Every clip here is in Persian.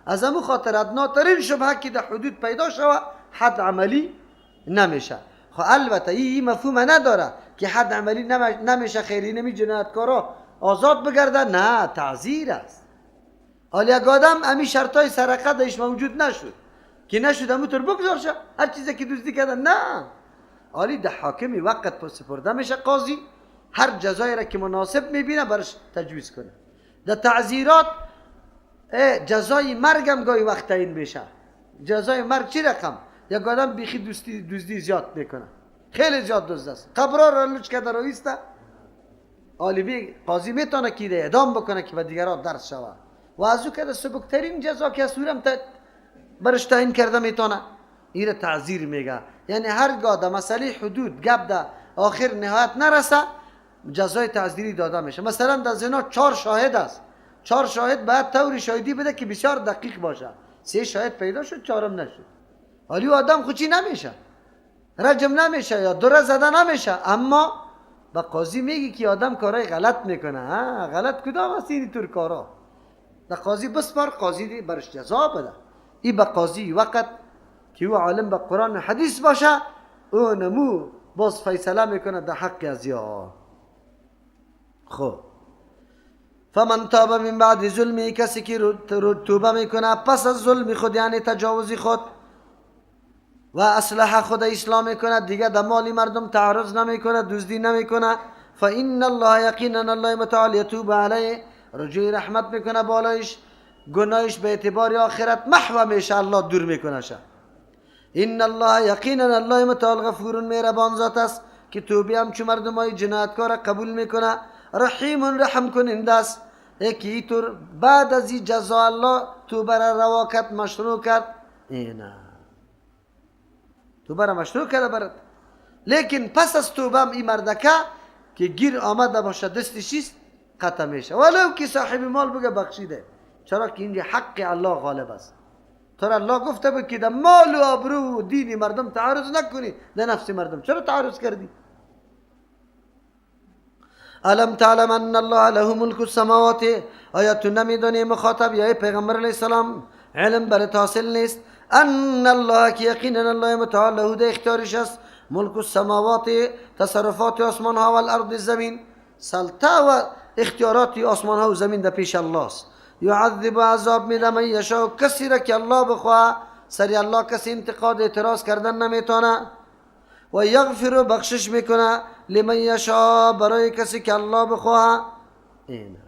از امو خاطر ادناترین شبهه که در حدود پیدا شوه حد عملی نمیشه. خب البته این مفهوم نداره که حد عملی نمیشه خیلی نمی جنایتکارا آزاد بگرده، نه، تعذیر است. حالا یک آدم امی شرطای سرقه درش موجود نشد که نشد امو طور بگذار شه هر چیزی که دزدی کرده، نه، حالی ده حاکمی وقت سپرده میشه، قاضی هر جزایی را که مناسب میبینه برش تجویز کنه. در تعذیرات جزای مرگم گاهی وقت تعیین میشه. جزای مرگ چی رقم؟ یک آدم بیخی دزدی زیاد میکنه، خیلی زیاد دزد است، قبرا را لوچ کرده رویسته، عالمی قاضی میتونه که اعدام بکنه که به دیگران درس شوه و از او که سبکترین جزا که از اورم برش تعیین کرده میتونه. این تعذیر میگه، یعنی هرگاه در مسئله حدود گپ در آخر نهایت نرسه جزای تعذیری داده میشه. مثلا در زنا 4 شاهد است، 4 شاهد باید طوری شاهدی بده که بسیار دقیق باشه. 3 شاهد پیدا شد، 4 نشد. حالی آدم خود چی نمیشه، رجم نمیشه یا دره زده نمیشه، اما به قاضی میگی که آدم کارای غلط میکنه. ها غلط کدام است؟ این طور کارا به قاضی بسپار، قاضی برش جزا بده. این به قاضی وقت که او عالم به قرآن و حدیث باشه، او نمو باز فیصله میکنه در حق از یا. خب فمن تاب من بعد ظلمی، کسی که توبه میکنه پس از ظلم خود، یعنی تجاوز خود، و اصلاح خود اصلاح میکنه، دیگه در مال مردم تعرض نمیکنه، دزدی نمیکنه، فان الله یقینا الله متعال یتوب علیه، رجوع رحمت میکنه بالایش، گناهش به اعتبار آخرت محو میشه، الله دور میکنه شه. ان الله یقینا الله متعال غفور مهربان ذات است که توبه هم چو مردم های جنایتکار قبول میکنه، رحیم رحم کننده است. یکی اینطور بعد از این جزا الله توبه را روا کرد، مشروع کرد، اینا توبه را مشروع کرده برد. لیکن پس از توبه هم این مردکه که گیر آمده باشه دستش چیست قطع میشه، ولو که صاحب مال بگه بخشیده، چرا که اینجا حق الله غالب است. تر الله گفته بود که در مال و آبرو و دین مردم تعارض نکنی، در نفس مردم چرا تعارض کردی؟ الم تعلم ان الله له ملک السماوات، آیا تو نمیدانی مخاطب یا پیغمبر علیه السلام علم برات حاصل نیست؟ ان الله که یقینا الله متعال له ده اختیارش است، ملک السماوات تصرفات آسمان ها و الارض زمین، سلطه و اختیارات آسمان ها و زمین در پیش الله است. یعذب عذاب میده من یشاء، کسی را که الله بخواه، سری الله کسی انتقاد اعتراض کردن نمیتونه، و یغفر بخشش میکنه لمن یشاء برای کسی که الله بخواه. اینه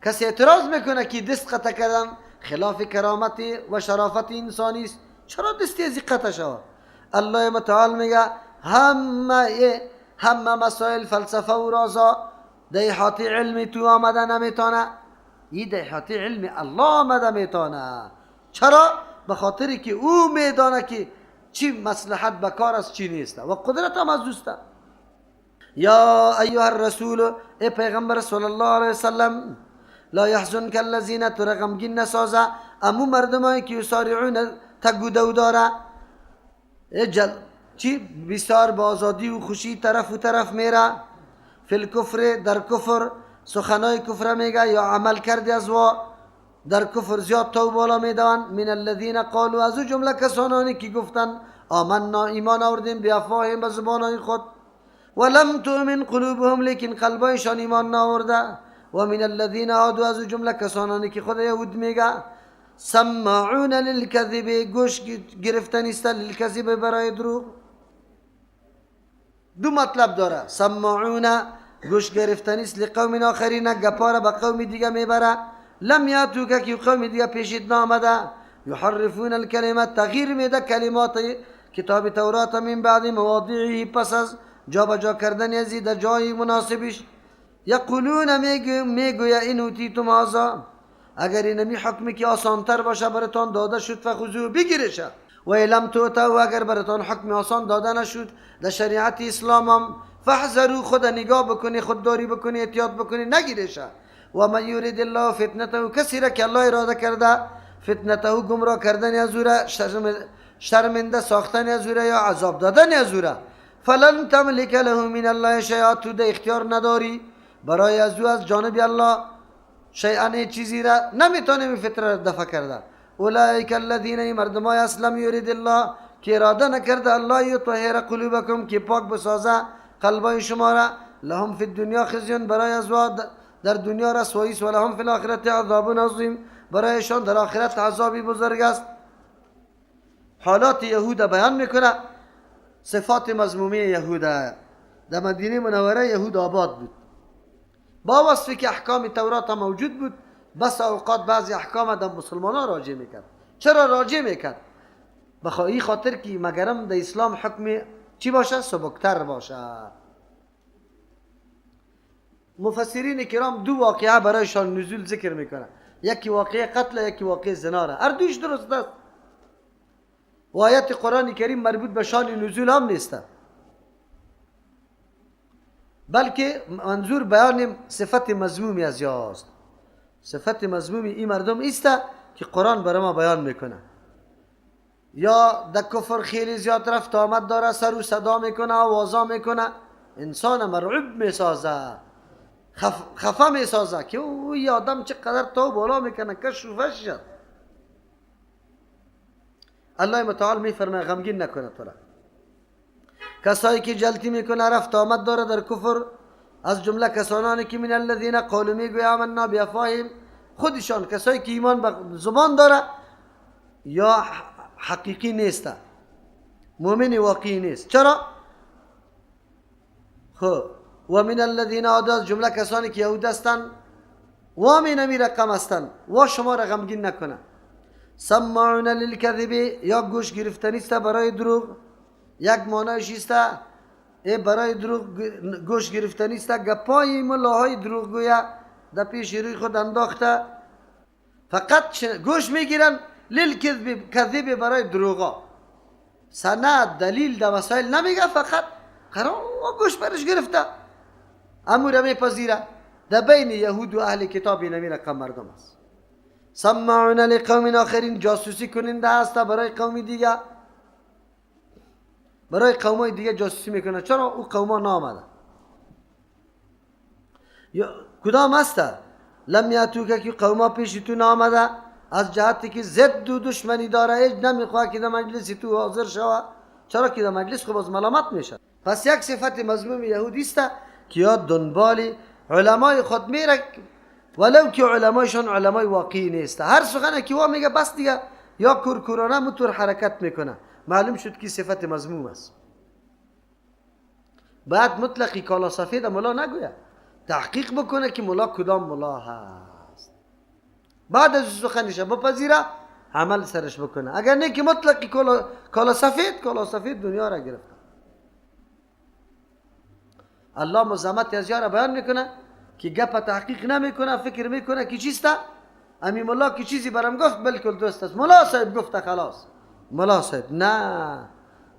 کسی اعتراض میکنه که دست قطع کردن خلاف کرامت و شرافت انسانی است، چرا دستی از قطع شود؟ الله متعال میگه همه مسائل فلسفه و رازا در احاطه علم تو آمده نمیتونه، این در احاطه علم الله آمده میتونه. چرا؟ به خاطری که او میدانه که چی مصلحت به کار است چی نیست و قدرت هم از اوست. یا ایها الرسول، ای پیغمبر صلی الله علیه وسلم، لا یحزنک الذین، تو را غمگین نسازه امو مردمایی که یسارعون تگودو داره، چی بسیار با آزادی و خوشی طرف و طرف میره، فی الکفر در کفر، سخنای کفر میگه یا عمل کردی از وا در کفر زیاد تو بالا میدوند. من الذین قالوا، از او جمله کسانانی که گفتن آمنا ایمان آوردیم، بیافواههم به زبانهای خود، ولم تؤمن قلوبهم لیکن قلبایشان ایمان نآورده، و من الذین هادوا، از او جمله کسانانی که خود یهود میگه، سماعون للکذب گوش گرفتنیست، للکذب برای دروغ. دو مطلب داره، سماعون گوش گرفتنیست لقوم آخرین، گپا به قوم دیگه میبره، لم یاتوک که قوم دیگه پیشت نامده، یحرفون الکلمات تغییر میده کلمات کتاب تورات، من بعد مواضعه پس از جابجا کردن ازی در جای مناسبش، یقولون میگویا این اوتیتم هذا، اگر اینمی حکمی که آسانتر باشه براتان داده شد فخذوه بگیرشه، و لم تؤتوا اگر براتان حکم آسان داده نشد در شریعت اسلام هم فاحذروا، خود نگاه بکنی، خودداری بکنی، احتیاط بکنی، نگیرشه. و من یرید الله فتنته، کسی را که الله اراده کرده فتنته گمراه کردن از او را، شرمنده ساختن از او را یا عذاب دادن از او را، فلن تملک له من الله شیئا، تو ده اختیار نداری برای از او از جانب الله شیئا چیزی را نمیتونیم فتنه را دفع کرده. اولئک الذین مردمای اسلم یرید الله که اراده نکرده الله یطهر قلوبکم که پاک بسازه قلبای شما را. لهم فی الدنیا خزی برای از در دنیا رسوایی است، و لهم فی الاخرة عذاب عظیم برایشان در آخرت عذابی بزرگ است. حالات یهود بیان میکنه، صفات مذمومی یهود. در مدینه منوره یهود آباد بود، با وصفی که احکام تورات موجود بود، بس اوقات بعضی احکام در مسلمان ها راجع میکرد. چرا راجع میکرد؟ به خاطر که مگرم در اسلام حکم چی باشه؟ سبکتر باشه. مفسرین کرام دو واقعه برایشان نزول ذکر میکنه، یکی واقعه قتل، یکی واقعه زنا را. هر دویش درست است. و آیت قرآن کریم مربوط به شان نزول هم نیست، بلکه منظور بیان صفت مذمومی از یاست. صفت مذمومی این مردم ایست که قرآن برای ما بیان میکنه. یا در کفر خیلی زیاد رفت آمد داره، سر و صدا میکنه، آوازا میکنه، انسان مرعوب میسازه، خفه میسازه که او آدم چقدر تو بالا میکنه، کش و فش شد. الله متعال میفرماید غمگین نکنه تو را. کسایی که جلتی میکنه، رفت آمد داره در کفر، از جمله کسانانی که من الذین قالوا میگوی آمنا بیافواههم، خودشان کسایی که ایمان به زبان داره یا حقیقی نیست، مؤمن واقعی نیست. چرا؟ خب و من الذین هادوا، از جمله کسانی که یهود هستند و من امی رقم هستند، و شما را غمگین نکنه. سماعون للکذب یا گوش گرفتنی است برای دروغ. یک معنایش است ای برای دروغ گوش گرفتنی است، گپای ملاهای دروغگویا در پیش روی خود انداخته، فقط گوش میگیرن للکذب، کذب برای دروغا. سند دلیل در مسائل نمیگه، فقط قرار گوش برش گرفته، امور میپذیره. در بین یهود و اهل کتاب اینمی رقم مردم است. سماعون لقوم آخرین، جاسوسی کننده است برای قوم دیگه، برای قومای دیگه جاسوسی میکنه. چرا او قوما نامده؟ یا کدام است؟ لم یاتوک که قوما پیش تو نامده، از جهتی که ضد و دشمنی داره، هیچ نمیخواه که در مجلس تو حاضر شوه. چرا که در مجلس خب از ملامت میشه. پس یک صفت مذموم یهودی است که یا دنبال علمای خود میره، ولو که علمایشان علمای واقعی نیست. هر سخنه که وا میگه بس دیگه، یا کورکورانه موتور حرکت میکنه. معلوم شد که صفت مذموم است. بعد مطلقی کالا سفید ملا نگوید، تحقیق بکنه که ملا کدام ملا هست، بعد از سخنش بپذیره، عمل سرش بکنه. اگر نه که مطلقی کالا سفید، کالا سفید دنیا را گرفته. الله مزامت از یارا بیان میکنه که گپ تحقیق نمیکنه، فکر میکنه که چیسته امی ملا که چیزی برام گفت بالکل درست است، ملا صاحب گفته خلاص، ملا صاحب. نه،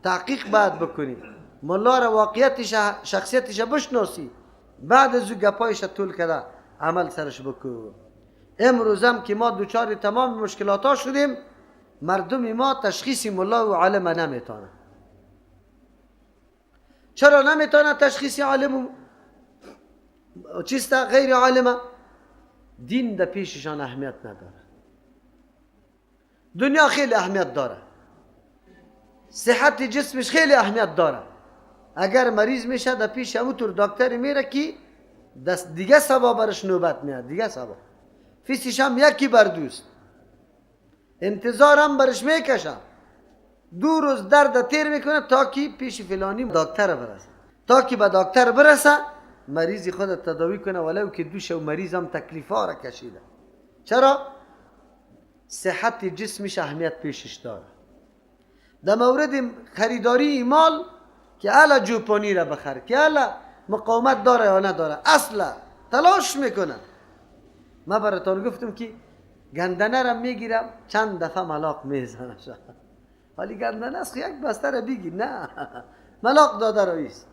تحقیق باید بکنی، ملا را واقعیتش شخصیتش بشناسی، بعد از او گپایش طول کرده عمل سرش بکن. امروز هم که ما دوچار تمام مشکلات ها شدیم، مردم ما تشخیص ملا و عالم نمیتونه. چرا نمیتونه تشخیص عالم و چیست غیر عالمه؟ دین در پیششان اهمیت نداره، دنیا خیلی اهمیت داره، صحت جسمش خیلی اهمیت داره. اگر مریض میشه در پیش همونطور دکتر میره که دست دیگه سبا برش نوبت میاد، دیگه سبا فیسش هم یکی بر دوست، انتظار هم برش میکشه، دو روز درد تیر میکنه تا که پیش فلانی دکتر برسه، تا که به دکتر برسه مریض خود تداوی کنه، ولو که دوش و مریض هم تکلیف ها را کشیده. چرا؟ صحت جسمش اهمیت پیشش داره. در مورد خریداری مال که الا جوپانی را بخر، که الا مقاومت داره یا نداره، اصلا تلاش میکنه. ما براتون گفتم که گندنه را میگیرم چند دفعه ملاق میزنه، حالی گندنه است یک بسته را بگیر، نه ملاق داده رئیس.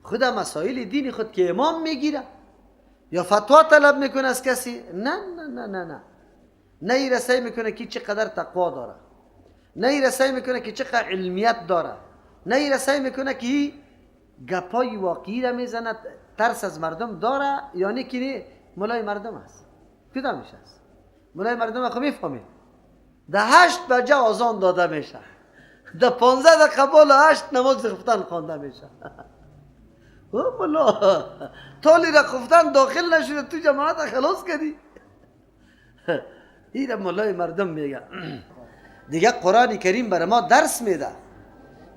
خدا مسائل دین خود که امام میگیره یا فتوا طلب میکنه از کسی، نه نه نه نه نه، نه ای رسای میکنه که چقدر تقوا داره، نه ای رسای میکنه که چقدر علمیت داره، نه ای رسای میکنه که گپای واقعی را میزند، ترس از مردم داره یا نه که ملای مردم است؟ کدامش است؟ ملای مردم خب میفهمید. ده 8 بجه آذان داده میشه، ده 15 دقیقه بالا 8 نماز خفتن خوانده میشه. او ملا تالی را خفتن داخل نشده تو جماعت خلاص کردی. این ملای مردم میگه. دیگه قرآن کریم برای ما درس میده.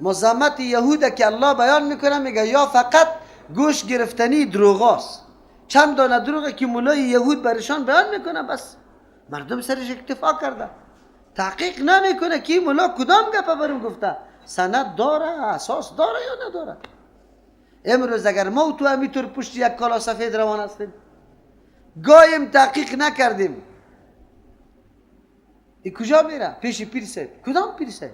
مزامت یهود که الله بیان میکنه میگه یا فقط گوش گرفتنی دروغاست، چند دانه دروغه که ملای یهود برشان بیان میکنه، بس مردم سرش اکتفا کرده، تحقیق نمیکنه که ملا کدام گپه برم گفته، سند داره، اساس داره یا نداره. امروز اگر ما تو همیطور پشت یک کالا سفید روان هستیم، گایم تحقیق نکردیم، ای کجا میره؟ پیش پیر صاحب. کدام پیر صاحب؟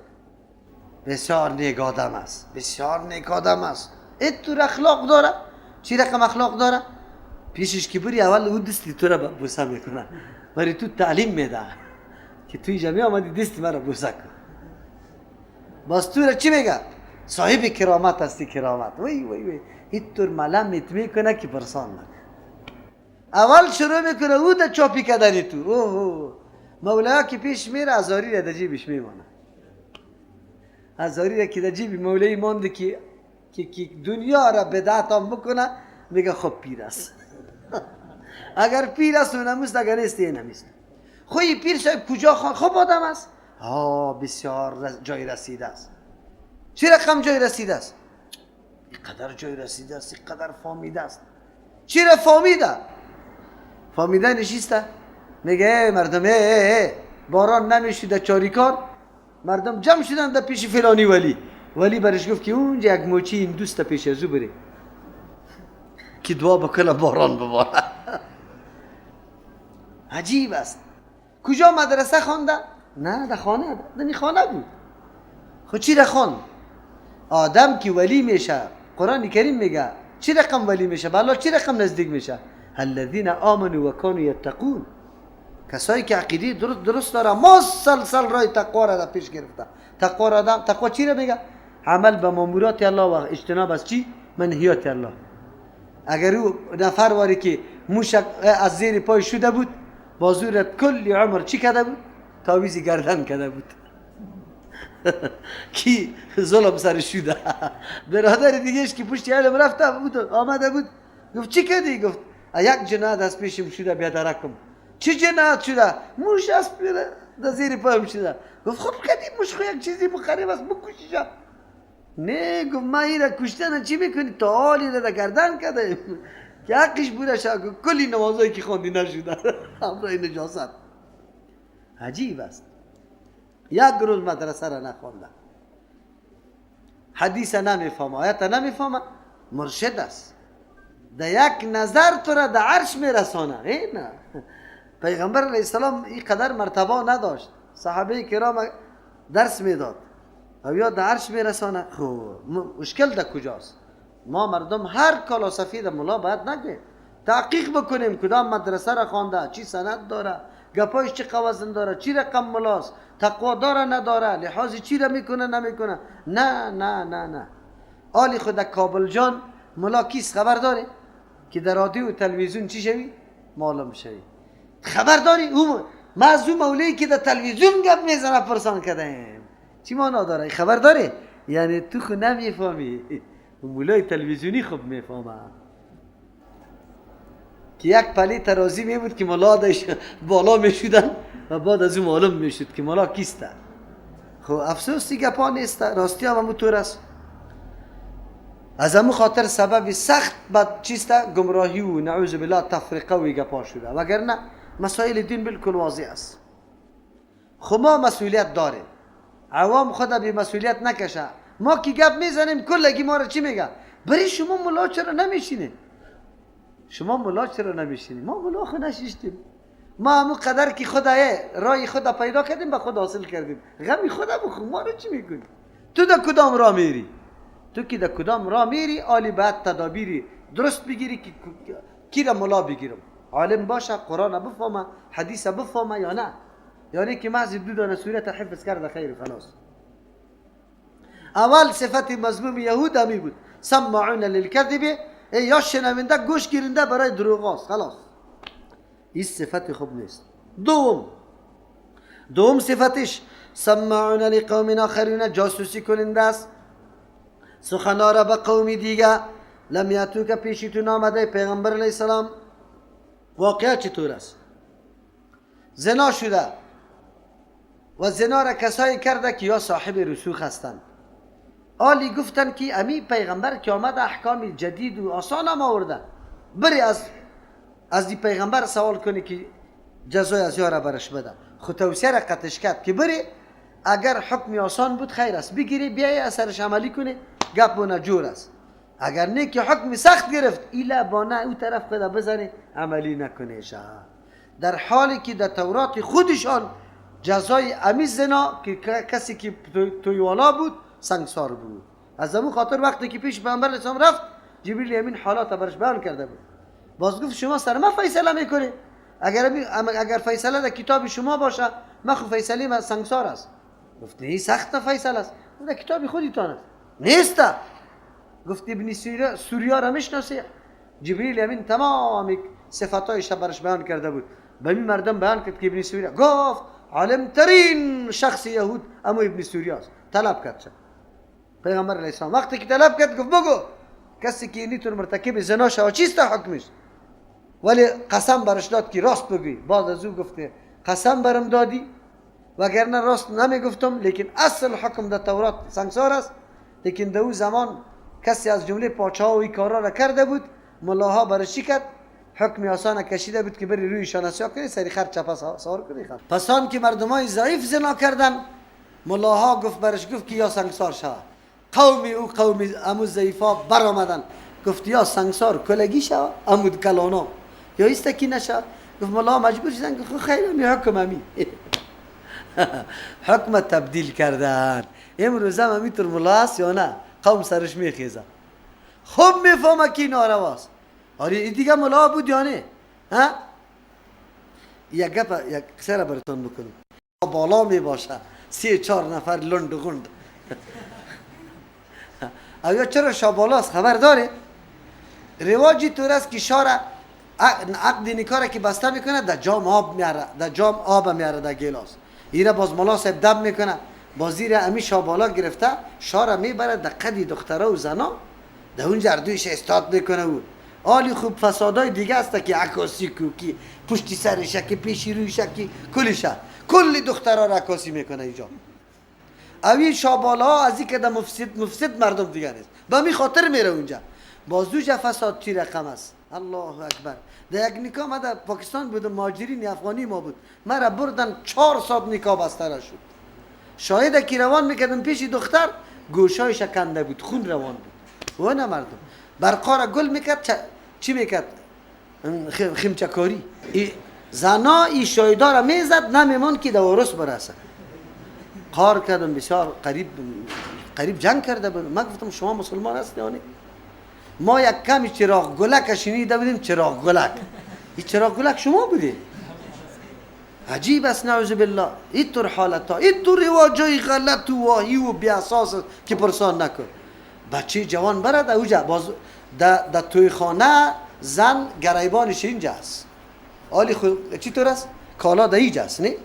بسیار نیک آدم است، بسیار نیک آدم است، اینطور اخلاق داره. چی رقم اخلاق داره؟ پیشش که بری اول او دستی تو را بوسه میکنه، ولی تو تعلیم میده که توی جمعی آمدی دست مرا بوسه کن. باز تو را چی میگه؟ صاحب کرامت هستی، کرامت. وی وی وی اینطور ملمت میکنه که پرسان نکنه. اول شروع میکنه او در چاپی کردنی تو. اوه مولا که پیش میره هزاری را در جیبش میمانه، هزاری را که در جیب مولای مانده که دنیا را بدعت هم بکنه، میگه خب پیر است. اگر پیر است و نموست، اگر نیست نمیست. خب این پیر صاحب کجا خوان؟ خب آدم است، ها بسیار جای رسیده است. چه رقم جای رسیده است؟ اینقدر جای رسیده است، اینقدر فامیده است. چرا فامیده؟ فامیده نشیسته میگه ای مردم، ای باران نمیشه در چاریکار، مردم جمع شدن در پیش فلانی ولی، ولی برش گفت که اونجا یک موچی این دوست پیش از او بره که دعا بکنه باران بباره. عجیب است. کجا مدرسه خوانده؟ نه در خانه، در خانه بود. خب چی را خواند؟ آدم که ولی میشه، قرآن کریم میگه چی رقم ولی میشه؟ به الله چی رقم نزدیک میشه؟ الذین آمنوا و کانوا یتقون. کسایی که عقیده درست داره، مسلسل راه تقوا را در پیش گرفته. تقوا را آدم، تقوا چی را میگه؟ عمل به مامورات الله و اجتناب از چی؟ منهیات الله. اگر او نفر واری که موشک از زیر پای شده بود، بازورت کلی عمر چی کرده بود؟ تعویض گردن کرده بود. کی ظلم سر شده. برادر دیگهش که پشت علم رفته بود آمده بود، گفت چی کردی؟ گفت یک جنایت از پیشم شده بیادرکم. چه جنایت شده؟ موش از زیر پایم شده. گفت خب کردی موش خو یک چیزی مخرب است، بکشیش. نه، گفت من این کشتن چی میکنی؟ تا حالی را گردن کرده که حقش بوده شد، کلی نمازایی که خواندی نشده همراه نجاست. عجیب است. یک روز مدرسه را نخوانده، حدیث نمیفهمه، آیت نمیفهمه، مرشد است. در یک نظر تو را در عرش میرسانه. نه پیغمبر علیه السلام اینقدر مرتبه نداشت، صحابه کرام درس میداد او یا در عرش میرسانه. خب مشکل در کجاست؟ ما مردم هر کالا سفید ملا باید نگیم، تحقیق بکنیم کدام مدرسه را خوانده، چی سند داره، گپایش چه وزن داره، چی رقم ملاست، تقوا داره نداره، لحاظ چی را میکنه نمیکنه. نه نه نه نه. آلی خود کابل جان ملا کیست خبر داره که در رادیو و تلویزیون چی شوی؟ معلوم شوی. خبر داری؟ او ما از او مولایی که در تلویزیون گپ میزنه پرسان کردیم چی معنا داره؟ خبر داره؟ یعنی تو خو نمیفهمی، مولای تلویزیونی خوب میفهمه که یک پلی ترازی می بود که ملا داشت بالا میشدن و بعد از او معلوم میشد که ملا کیسته. خب افسوس دیگه پا نیست، راستی هم همونطور است. از همون خاطر سبب سخت بد چیسته؟ گمراهی و نعوذ بالله تفرقه و گپا شده، وگرنه مسائل دین بالکل واضح است. خب ما مسئولیت داریم، عوام خود به مسئولیت نکشه. ما که گپ میزنیم کلگی ما را چی میگه؟ بری شما ملا چرا نمیشینید؟ شما ملا چرا نمیشینید؟ ما ملا خو نشیشتیم، ما همون قدر که خدای رای خدا پیدا کردیم به خود حاصل کردیم، غمی خدا بخو ما رو چی میکنی؟ تو در کدام راه میری؟ تو که در کدام راه میری آلی باید تدابیری درست بگیری که کی را ملا بگیرم، عالم باشه، قرآن بفهمه، حدیث بفهمه یا نه، یعنی که محض دو دانه سورت حفظ کرده خیر خلاص. اول صفت مذموم یهود همی بود، سمعون للکذب یا شنونده گوش گیرنده برای دروغ است. خلاص این صفت خوب نیست. دوم صفتش سمعون لقوم آخرین، جاسوسی کننده است، سخنا را به قوم دیگه لم یاتو که پیشتون آمده. پیغمبر علیه السلام واقعا چطور است؟ زنا شده و زنا را کسایی کرده که یا صاحب رسوخ هستند. آلی گفتن که امی پیغمبر که آمده احکام جدید و آسان هم آورده، بری از این پیغمبر سوال کنی که جزای از یاره برش بده. خود توصیه را قطش کرد که بری اگر حکم آسان بود خیر است، بگیری بیای اثرش عملی کنی، گپ و نجور است. اگر نه که حکم سخت گرفت ایلا بانه او طرف خود بزنی عملی نکنه شه. در حالی که در تورات خودشان جزای امی زنا که کسی که توی والا بود سنگسار بود. از همون خاطر وقتی که پیش پیامبر اسلام رفت جبریل امین حالات برش بیان کرده بود. باز گفت شما سر ما فیصله میکنی، اگر فیصله در کتاب شما باشه ما خو فیصله ما سنگسار است. گفت نه سخت فیصله است، در کتاب خودتان است. نیست. گفت ابن سوریا را میشناسی؟ جبریل امین تمام صفاتایش برش بیان کرده بود. به این مردم بیان کرد که ابن سوریا. گفت عالم ترین شخص یهود اما ابن سوریا است. طلب کرد شد پیغمبر علیه السلام. وقتی که طلب کرد گفت بگو کسی که اینطور مرتکب زنا شود چیست حکمش؟ ولی قسم برش داد که راست بگوی. بعد از او گفته قسم برم دادی وگرنه راست نمیگفتم، لیکن اصل حکم در تورات سنگسار است. لیکن در او زمان کسی از جمله پاچه و این کارا را کرده بود، ملاها برش چی کرد؟ حکم آسان کشیده بود که بری روی شانه سیاه کنی، سری خر چپه سوار کنی. خر پس آن که مردمای ضعیف زنا کردن، ملاها گفت برش گفت که یا سنگسار شود. قومی او قومی امو ضعیفا برآمدن، گفت یا سنگسار کلگی شود امو کلانا یا ایست کی نشود. گفت ملاها مجبور شدن، گفت خیر می حکم امی حکم تبدیل کردن. امروز هم امیتر ملا است یا نه؟ قوم سرش میخیزه، خوب میفهمه که نارواست. آره این دیگه ملا بود یا نه؟ ها؟ یک گپ یک قصه را براتون بکنم. بالا می باشه 3-4 نفر لند و غند. آیا چرا شابالاست خبر داره؟ رواجی طور است که شاره عقد نکاره که بسته میکنه در جام آب میاره، در جام آب میاره در گیلاس. ایره باز ملا صاحب دم میکنه، باز زیر امی شابالا گرفته شاره میبره در قدی دختره و زنا در اونجا اردویش استاد میکنه. او آلی خوب فسادای دیگه است که عکاسی کوکی پشتی سرشه که پیشی رویشه که کلشه کلی دخترها را عکاسی میکنه اینجا. اوی شابالا از این که در مفسد مردم دیگه نیست، به می خاطر میره اونجا. باز دوجا فساد چی رقم است؟ الله اکبر. در یک نکاح ما در پاکستان بودم، مهاجرین افغانی ما بود، مرا بردن 4 ساعت نکاح بسته شد. شاهد که روان میکردم پیش دختر گوشایش کنده بود، خون روان بود. و نه مردم برقا را گل میکرد، چی میکرد؟ خمچکاری. زنا ای شاهدا را میزد نمیمان که دوارس برسه. قار کردم بسیار قریب جنگ کرده بودم. من گفتم شما مسلمان هستی یا نه؟ ما یک کمی چراغ گلک شنیده بودیم، چراغ گلک. این چراغ گلک شما بودی؟ عجیب است نعوذ بالله. این طور حالت ها، این طور رواجای غلط و واهی و بی اساس که پرسان نکن. بچه جوان برد اوجا باز در توی خانه زن گریبانش اینجا است. آلی خود چی طور است؟ کالا در اینجا است، نه؟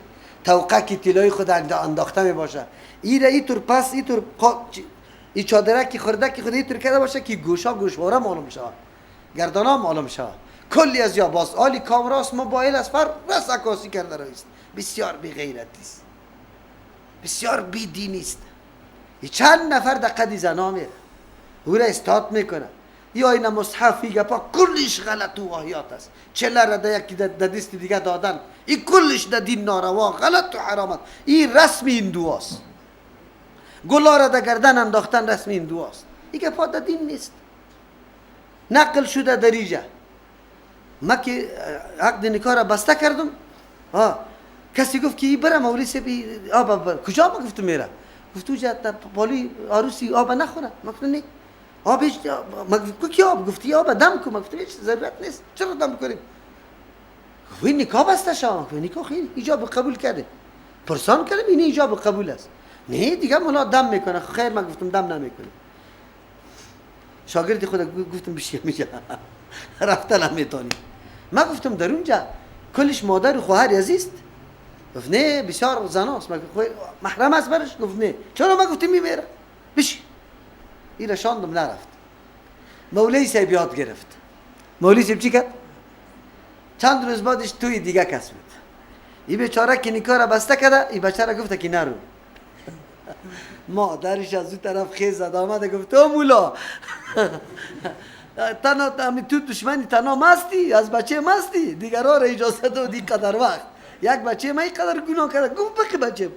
توقع که طلای خود انداخته می باشه. ایره اینطور پس اینطور ای چادره که خورده که خود اینطور کرده باشه که گوشا گوشواره معلوم شود، گردانا معلوم شود. کلی از یا باز آلی کامراس موبایل از فر رس عکاسی کرده رایست. بسیار بی غیرتی است، بسیار بی دینی است. چند نفر در قدی زنا میره، او را استاد میکنه. یا این مصحف گپا کلش غلط و واهیات است. چله را در یکی در دست دیگه دادن، این کلش در دین ناروا غلط و حرام است. این رسم هندواست. گلا را در گردن انداختن رسم هندواست. این گپا در دین نیست، نقل شده در اینجا. ما که عقد نکاح را بسته کردم، کسی گفت که این بره مولوی صاحب آب کجا؟ ما گفتم میره. گفت اونجا پالی عروسی آب نخوره. ما گفتم نه آب هیچ. ما گفتم کی آب؟ گفتی آب دم کن. ما گفتم هیچ ضرورت نیست، چرا دم کنیم؟ گفت این نکاح بسته شد. گفت نکاح خیلی ایجاب قبول کرده، پرسان کردم این ایجاب قبول است. نه دیگه مولا دم میکنه. خیر ما گفتم دم نمیکنه. شاگرد خود گفتم بشی میشه رفتن نمیتونی. من گفتم در اونجا کلش مادر و خواهر عزیست. گفت نه بسیار زناست. من محرم است برش؟ گفت نه. چرا؟ من گفتم میمیره بشی. ایره شاندم نرفت. مولوی صاحب یاد گرفت. مولوی صاحب چی کرد؟ چند روز بعدش توی دیگه کس بود. این بیچاره که نکاح را بسته کرده، این بچه را گفته که نرو. مادرش از اون طرف خیز زد آمده گفت او مولا تنها تو دشمنی تنها مستی، از بچه مستی، دیگرها را اجازه دادی قدر وقت. یک بچه من اینقدر گناه کرده، گفت بخی بچه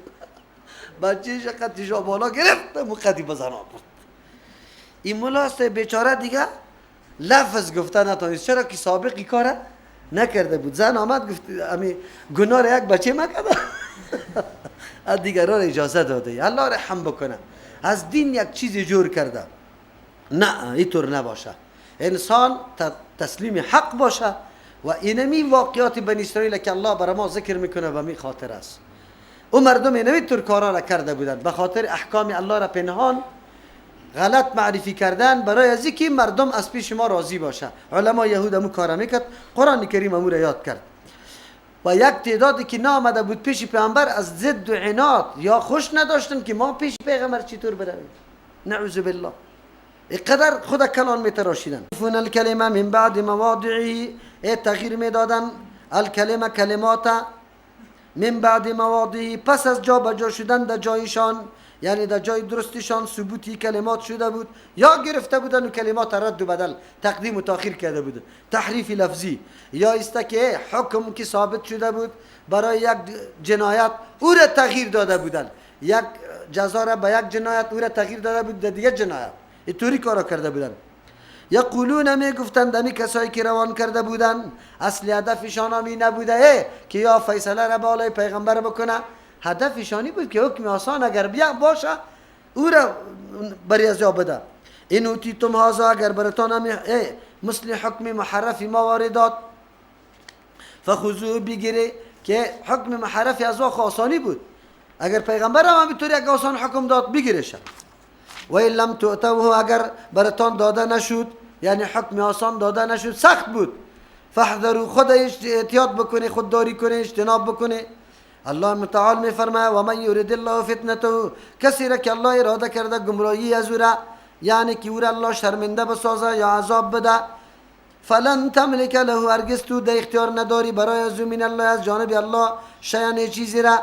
بچهش قد بالا گرفت مقدی بزن آورد. این مولا بیچاره دیگه لفظ گفته نتونست، چرا که سابقی کاره نکرده بود. زن آمد گفت امی گناه را یک بچه ما کرده، از دیگران اجازه داده. الله رحم بکنه، از دین یک چیزی جور کرده. نه اینطور نباشه، انسان تسلیم حق باشه. و اینمی واقعات بنی اسرائیل که الله برای ما ذکر میکنه به می خاطر است. او مردم اینمی طور کارا را کرده بودند، به خاطر احکام الله را پنهان غلط معرفی کردن، برای از اینکه مردم از پیش ما راضی باشه. علما یهود امو کارا میکرد، قرآن کریم امو را یاد کرد. و یک تعدادی که نامده بود پیش پیامبر از ضد و عناد یا خوش نداشتن که ما پیش پیغمبر چطور برویم، نعوذ بالله. اینقدر خود کلان میتراشیدن. فون الکلمه من بعد مواضعه، تغییر میدادن الکلمه کلمات من بعد مواضعه، پس از جا بجا شدن در جایشان، یعنی در جای درستشان ثبوتی کلمات شده بود یا گرفته بودن و کلمات رد و بدل تقدیم و تاخیر کرده بود، تحریف لفظی، یا است که حکم که ثابت شده بود برای یک جنایت او را تغییر داده بودن، یک جزا را به یک جنایت او را تغییر داده بود در دیگه جنایت، اینطوری کارا کرده بودن. یقولون می گفتند امی کسایی که روان کرده بودن اصل هدفشان همی نبوده که یا فیصله را بالای پیغمبر بکنه، هدفشانی بود که حکم آسان اگر بیا باشه او را بری از بده. این اوتیتم هذا، اگر براتان همی مثل حکم محرف ما واردات فخذوه، بگیره که حکم محرف از آسانی بود، اگر پیغمبر هم همینطور یک آسان حکم داد بگیرش. و این لم تؤتوه، اگر براتان داده نشد، یعنی حکم آسان داده نشد، سخت بود، فاحذروا، خود احتیاط بکنه، خودداری کنه، اجتناب بکنه. الله متعال میفرماید و من یرید الله فتنته، کسی را که الله اراده کرده گمراهی از او را، یعنی که او را الله شرمنده بسازه یا عذاب بده، فلن تملک له، هرگز تو در اختیار نداری برای از او من الله، از جانب الله شیئا چیزی را.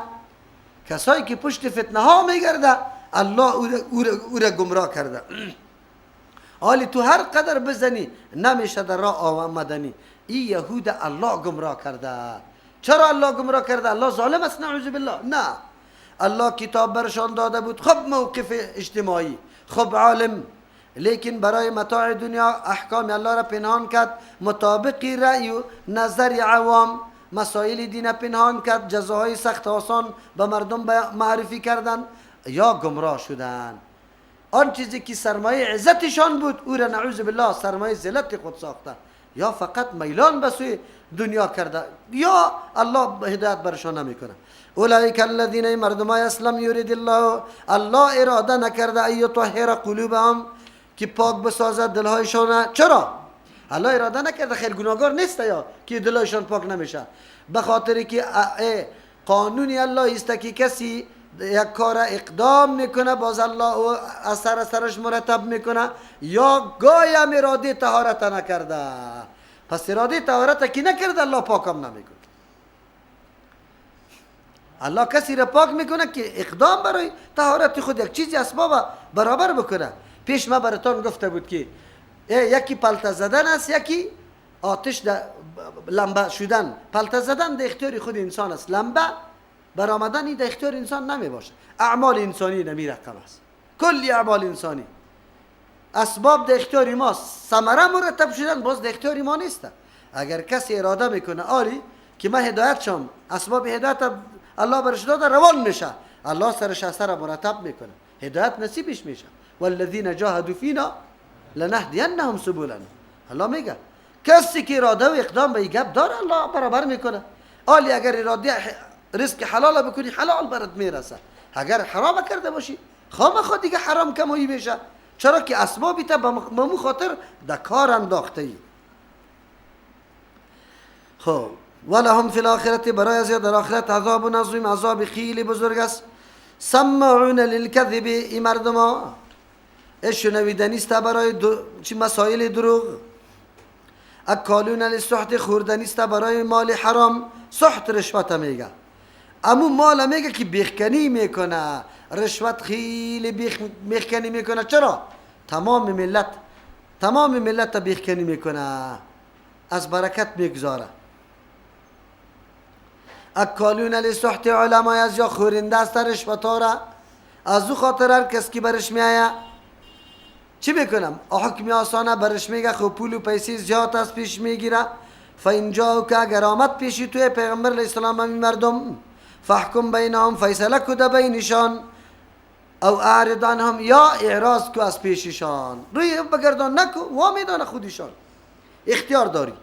کسایی که پشت فتنه ها میگرده الله او را گمراه کرده. حالی تو هر قدر بزنی نمیشه در راه آمدنی. ای یهود الله گمراه کرده. چرا الله گمراه کرده؟ الله ظالم است نعوذ بالله؟ نه، الله کتاب برشان داده بود، خب موقف اجتماعی، خب عالم، لیکن برای متاع دنیا احکام الله را پنهان کرد، مطابق رأی و نظر عوام مسائل دین پنهان کرد، جزاهای سخت آسان به مردم معرفی کردن یا گمراه شدن. آن چیزی که سرمایه عزتشان بود او را نعوذ بالله سرمایه ذلت خود ساخته، یا فقط میلان به سوی دنیا کرده، یا الله هدایت برشان نمیکنه. اولئک الذین، مردمای اسلام یرید الله، الله اراده نکرده ان یطهر قلوبهم، که پاک بسازد دلهایشان. چرا الله اراده نکرده؟ خیلی گناهگار نیست یا که دلهایشان پاک نمیشه، به خاطر که قانون الله است که کسی یک کار اقدام میکنه باز الله او اثر اثرش مرتب میکنه، یا گاهی هم اراده طهارت نکرده. پس اراده طهارت که نکرده الله پاکم نمیکنه. الله کسی را پاک میکنه که اقدام برای طهارت خود یک چیزی اسباب برابر بکنه. پیش ما براتان گفته بود که یکی پلته زدن است، یکی آتش لمبه شدن. پلته زدن در اختیار خود انسان است، لمبه برآمدن در اختیار انسان نمی باشه. اعمال انسانی نمی رقم است، کلی اعمال انسانی اسباب در اختیار ماست، ثمره مرتب شدن باز در اختیار ما نیست. اگر کسی اراده میکنه آری که من هدایت شم، اسباب هدایت الله برش داده، روان میشه، الله سرش اثر مرتب میکنه، هدایت نصیبش میشه. والذین جاهدوا فینا لنهدینهم سبلنا. الله میگه کسی که اراده و اقدام به این گپ داره الله برابر میکنه. آلی اگر اراده رزق حلال بکنی حلال برات میرسه، اگر حرام کرده باشی خامخا دیگه حرام کمایی میشه. چرا که اسبابی تا به مو خاطر در کار انداخته ای. خب ولهم فی الاخرة، برای از در آخرت عذاب عظیم، عذاب خیلی بزرگ است. سمعون للکذب، ای مردم ها شنویدنی است برای چی مسائل دروغ. اکالون للسحت، خوردنی است برای مال حرام. سحت رشوت میگه، امو مال میگه که بیخکنی میکنه، رشوت خیلی بیخکنی میکنه. چرا؟ تمام ملت بیخکنی میکنه، از برکت میگذاره. اکالون للسحت، علمای از یا خورنده است رشوت ها را، از او خاطر هر کس که برش میآید چی میکنم؟ حکم آسانه برش میگه، خب پول و پیسه زیاد از پیش میگیره. فإن جاءوک، اگر آمد پیشی توی پیغمبر علیه السلام همین مردم، فاحکم بینهم، فیصله کو بینشان، او اعرض عنهم، یا اعراض کو از پیششان، روی بگردان نکو، وا میدانه خودشان، اختیار داری.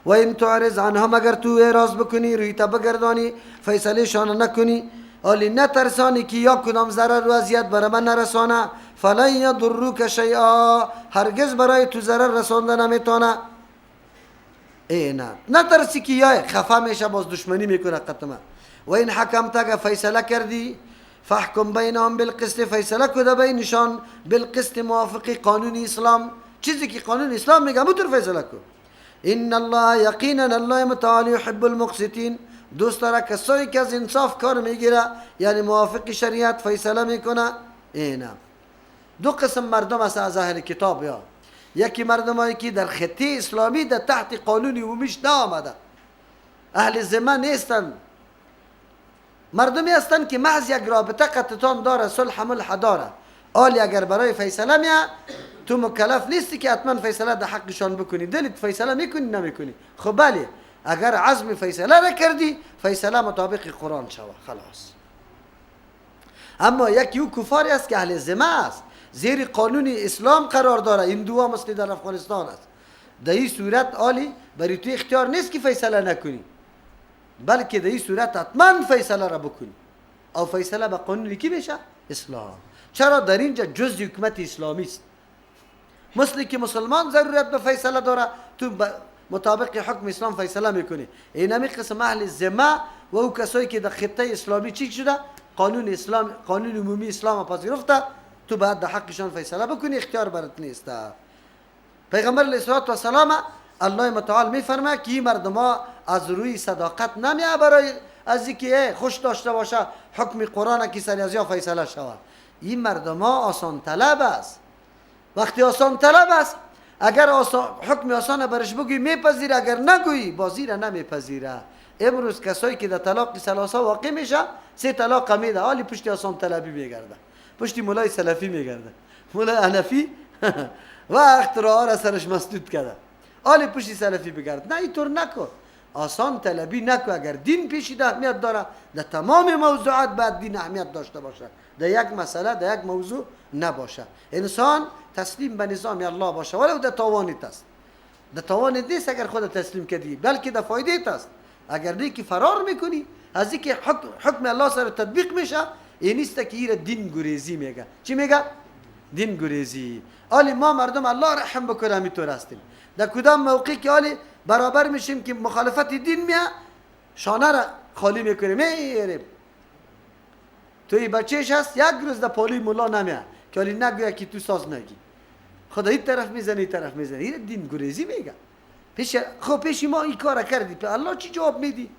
و این تعرض عنهم، اگر تو اعراض بکنی، روی تا بگردانی، فیصله شان نکنی، آلی نترسانی که یا کدام ضرر و اذیت برای من نرسانه، فلن یضروک شیئا، هرگز برای تو ضرر رسانده نمیتونه. ای نه، نترسی که یا خفه میشه باز دشمنی میکنه قطمه. و این حکمت، اگر فیصله کردی، فحکم بینهم بالقسط، فیصله کده بینشان بالقسط، موافق قانون اسلام، چیزی که قانون اسلام میگه همونطور فیصله کن. ان الله، یقینا الله متعالی یحب المقسطین، دوست داره کسایی که از انصاف کار میگیره، یعنی موافق شریعت فیصله میکنه. اینا دو قسم مردم است از اهل کتاب، یا یکی مردمایی که در خطه اسلامی در تحت قانون عمومیش نآمده، اهل ذمه نیستند، مردمی هستند که محض یک رابطه قطعتان داره، صلح ملح داره. آلی اگر برای فیصله میه، تو مکلف نیستی که حتما فیصله در حقشان بکنی، دلت فیصله میکنی نمیکنی. خب بله، اگر عزم فیصله را کردی، فیصله مطابق قرآن شوه، خلاص. اما یکی او کفاری است که اهل ذمه است، زیر قانون اسلام قرار داره، این دو مثل در افغانستان است. در این صورت آلی برای تو اختیار نیست که فیصله نکنی، بلکه در این صورت حتما فیصله را بکنی. او فیصله به قانون کی میشه؟ اسلام. چرا در اینجا جز حکومت اسلامی است؟ مثل که مسلمان ضرورت به فیصله داره، تو مطابق حکم اسلام فیصله میکنی. این همی قسم اهل ذمه و او کسایی که در خطه اسلامی چی شده، قانون اسلام، قانون عمومی اسلام پذیرفته، تو باید در حقشان فیصله بکنی، اختیار برات نیست. پیغمبر علیه الصلاة والسلام الله متعال میفرماید که این مردم ها از روی صداقت نمیه برای از اینکه خوش داشته باشه حکم قرآن که سر از یا فیصله شود. این مردم ها آسان طلب است. وقتی آسان طلب است، اگر حکم آسان برش بگویی میپذیره، اگر نگویی بازی را نمیپذیره. امروز کسایی که در طلاق ثلاثه واقع میشه، سه طلاق میده، حالی پشت آسان طلبی میگرده، پشت مولای سلفی میگرده، مولای حنفی وقت راه را سرش مسدود کرده، حالی پشت سلفی بگرد. نه، اینطور نکن، آسان طلبی نکن. اگر دین پیشی اهمیت داره، در تمام موضوعات باید دین اهمیت داشته باشه، در یک مسئله، در یک موضوع نباشه. انسان تسلیم به نظام الله باشه، ولو در توانت است. در توانت نیست اگر خود تسلیم کردی، بلکه در فایده است. اگر نه که فرار میکنی از اینکه حکم الله سر تطبیق میشه، این نیست که ایره دین گریزی میگه. چی میگه؟ دین گریزی. آلی ما مردم الله رحم بکنه همینطور هستیم. در کدام موقعی که آلی برابر میشیم که مخالفت دین میه، شانه را خالی میکنیم میریم. توی بچهش هست یک روز در پالی ملا نمیه که آلی نگویه که تو ساز نگی، خدا این طرف میزنه این طرف میزنه، این دین گریزی میگه. پیش خب پیش ما این کار کردی، الله چی جواب میدی؟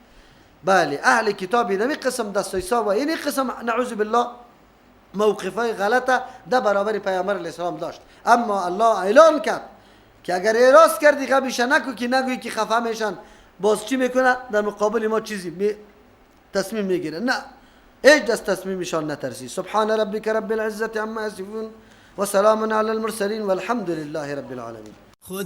بله، اهل کتاب این قسم دستایسا و این قسم نعوذ بالله موقفای غلطه در برابر پیامبر علیه السلام داشت. اما الله اعلان کرد که اگر اعراض کردی غمیشه نکو که نگویی که خفه میشن، باز چی میکنه؟ در مقابل ما چیزی تصمیم میگیره. نه، هیچ دست تصمیمشان نترسی. سبحان ربک رب العزة عما یصفون و سلام علی المرسلین والحمد لله رب العالمین.